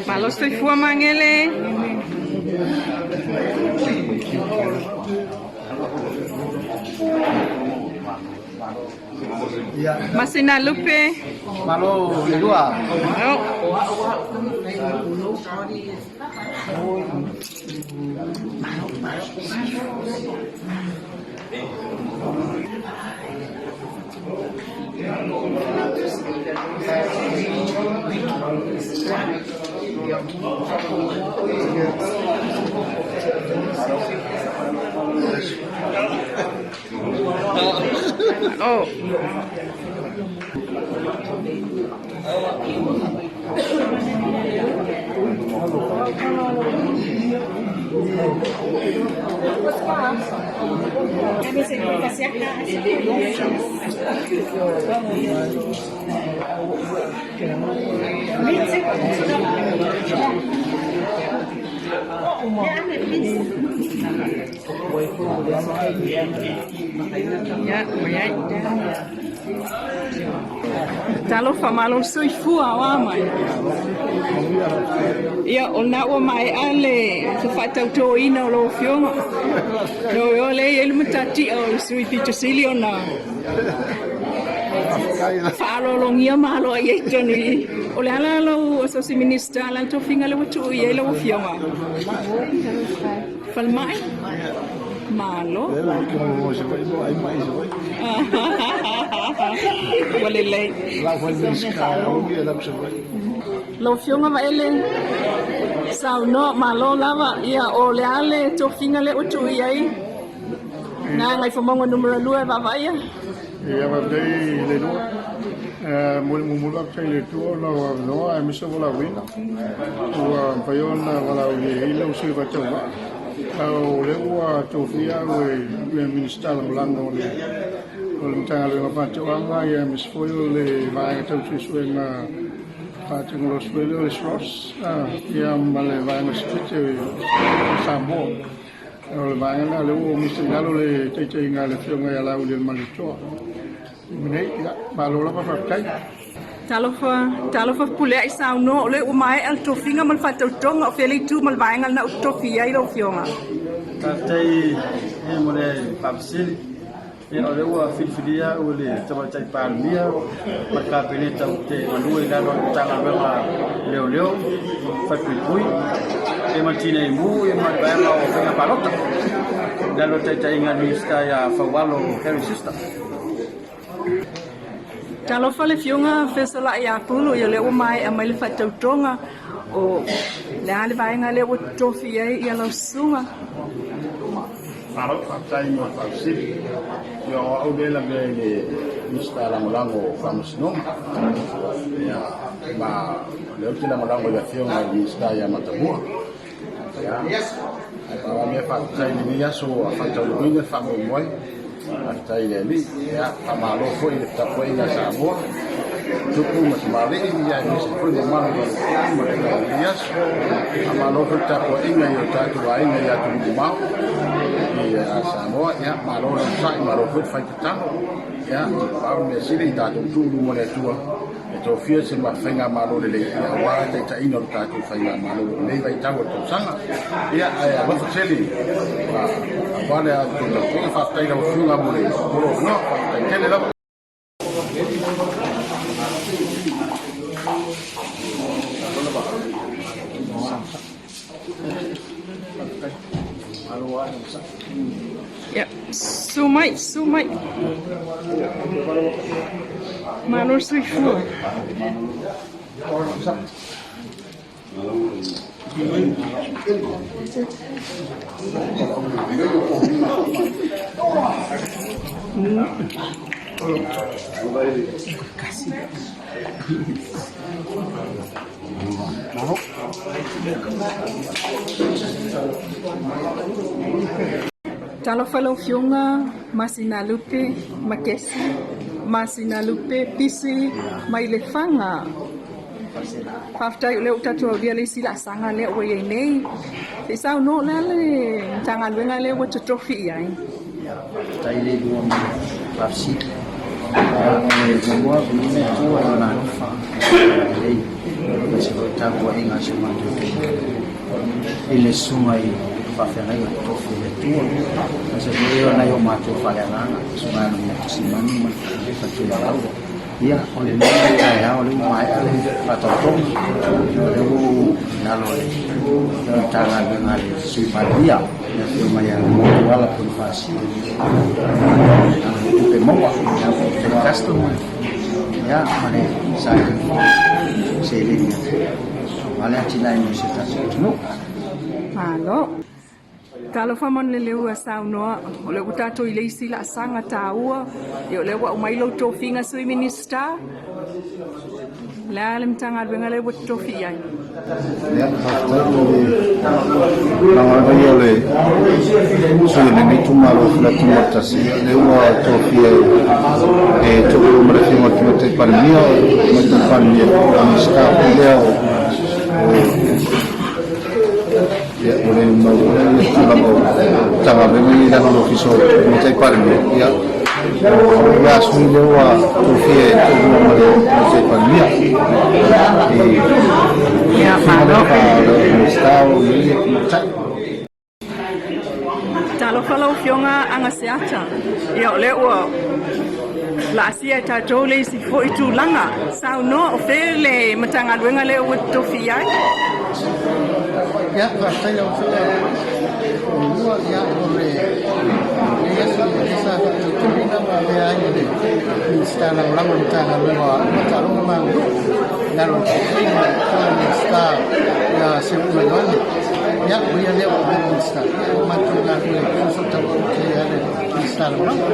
Malo le soifua Magele. Masina Lupe. Malo le lua. Oh. Oh. Ia, ua i ai. Talofa malo le soifua o a mai. Ia, o lena ua maea le faatautoina o lau Afioga. No e o lea e i ai le matatia o le sui pito sili ona faaaloalogia ma aloaia i totonu i i. O le a la lau Asosi Minisita, o le a le tofiga lea ua tuu i ai lau Afioga? Falemai? Malo. Ua lelei. Lau Afioga Vaele, saunoa, malo lava. Ia, o le a le tofiga lea ua tuu i ai na Gagaifomauga numera 2 e vaavaaia? Ia, faafetai i le Atua. E momoli faafetai i le Atua ona o avanoa aemaise o valaauina ua mafai ona valaaulia ai lau sui faatauvaa. A o lea ua tofia au e le Minisita Lagolago o le o le Matagaluega o Faatoaga aemaise foi o le Vaega Tau Suesuega Faatekonolosi foi lea o le SROS ia ma le Vaega Sikete o Samoa. O le vaega lena lea ua misi i lalo le taitaiga a le Afioga ia Laaulialemalietoa. Nei, ia, malo lava faafetai. Talofa, talofa Fepuleai saunoa, o lea ua maea le tofiga ma le faatautoga, o fea le itu ma le vaega lena ua tofi i ai lau Afioga? Faafetai mo le faafesili. Ia, o lea ua filifilia au e le Tamaitai Palemia ma le Kapeneta ou te galue i lalo o le Matagaluega o Leoleo, Falepuipui, ia ma le Tinei Mu, ia ma le Vaega o Faiga Palota, i lalo o le taitaiga a le Minisita ia Faualo Harry Sister. Talofa le Afioga Fesolai Apulu, ia o lea ua maea mai le faatautoga, o le a le vaega lea ua tofi i ai ia lau susuga? Malo, faafetai mo le faafesili. Ia, o au lea e lavea i le Minisita Lagolago o Faamasinoga. Ia, ma o lea ou te lagolago i le Afioga i le Minisita ia Matamua. Ia, ae pau lava mea faafetai i lenei aso ua faataunuuina le faamoemoe. Faafetai i le Alii. Ia, faamalo foi i le tapuaiga a Samoa, tupu ma tamalii, ia aemaise foi le mamalu o lau ma lenei aso. Faamalo foi le tapuaiga i o tatou aiga i atunuu mamao i Samoa. Ia, malo le onosai, malo foi le fai tatalo. Ia, pau le mea sili, tatou tuu i luma o le Atua e tofia se faigamalo lelei aua le taitaiina o le tatou faigamalo i lenei vaitau o le tausaga. Ia, ae alofa tele aua le outou tapuaiga. Faafetai i lau Afioga mo le avanoa. Faafetai tele lava. Ia, susu mai, susu mai. Malo le soifua. Talofa lau Afioga Masinalupe Makesi Masinalupe Pisi mai Lefaga. Faafetai o lea ua tatou aulia le isi laasaga lea ua i ai nei. Se i saunoa o le a le Matagaluega lea ua totofi i ai? Faafetai le lua mo le faafesili. O le muamua, viiga le Atua i Lona alofa lelei, aemaise foi tapuaiga a si o matou itumalo i le susuga i faafeagaiga totofi o le Atua, aemaise foi o nai o matou faaleagaga, susuga ia Maria Tusimanu ma le Faletuilalau. Ia, o lenei taeao o lea ua maea le faataotoga, o lea ua ou i lalo o le Matagaluega a le Sui Palemia, le Afioga ia Tuala Ponifasio, i le tupe maua, ia po o le custom, ia, ma le saili foi seleni aua le atinaeina o si o tatou atunuu. Malo. Talofa mo le leu ua saunoa, o lea ua tatou i le isi laasaga taua, ia o lea ua aumai lou tofiga Sui Minisita, o le a le Matagaluega lea ua totofi i ai? Ia, faafetai mo le lagolago o le sui o lenei itumalo o Faleata 1, ia lea ua tofia e toalua ma le Afioga i le Tamaitai Palemia, o le Tamaitai Palemia foi o le Minisita foi lea o Ia, ua le maua ia tulaga o Matagaluega ia i lalo o le Ofisa o le Tamaitai Palemia, ia, o le a sui lea ua tofia e toalua ma le Tamaitai Palemia. I tofiga lea faa-Minisita o lo o i ai le Tamaitai. Talofa lau Afioga Agaseata. Ia, o lea ua laasia e tatou le isi foi tulaga. Saunoa, o fea le Matagaluega lea ua tofi i ai? Ia, faafetai lau Afioga Lua, ia, o le lenei aso, ia, lea sa faatautoina ma avea ai ma le Minisita Lagolago o le Matagaluega o Aoga, Taaloga ma Aganuu, i lalo o le taitaiga a le Afioga i le Minisita ia Seuula Ioane. Ia, o ia lea ua avea ma Minisita, ia, ua matou galulue soosoo tauau atu ai le Minisita Lagolago.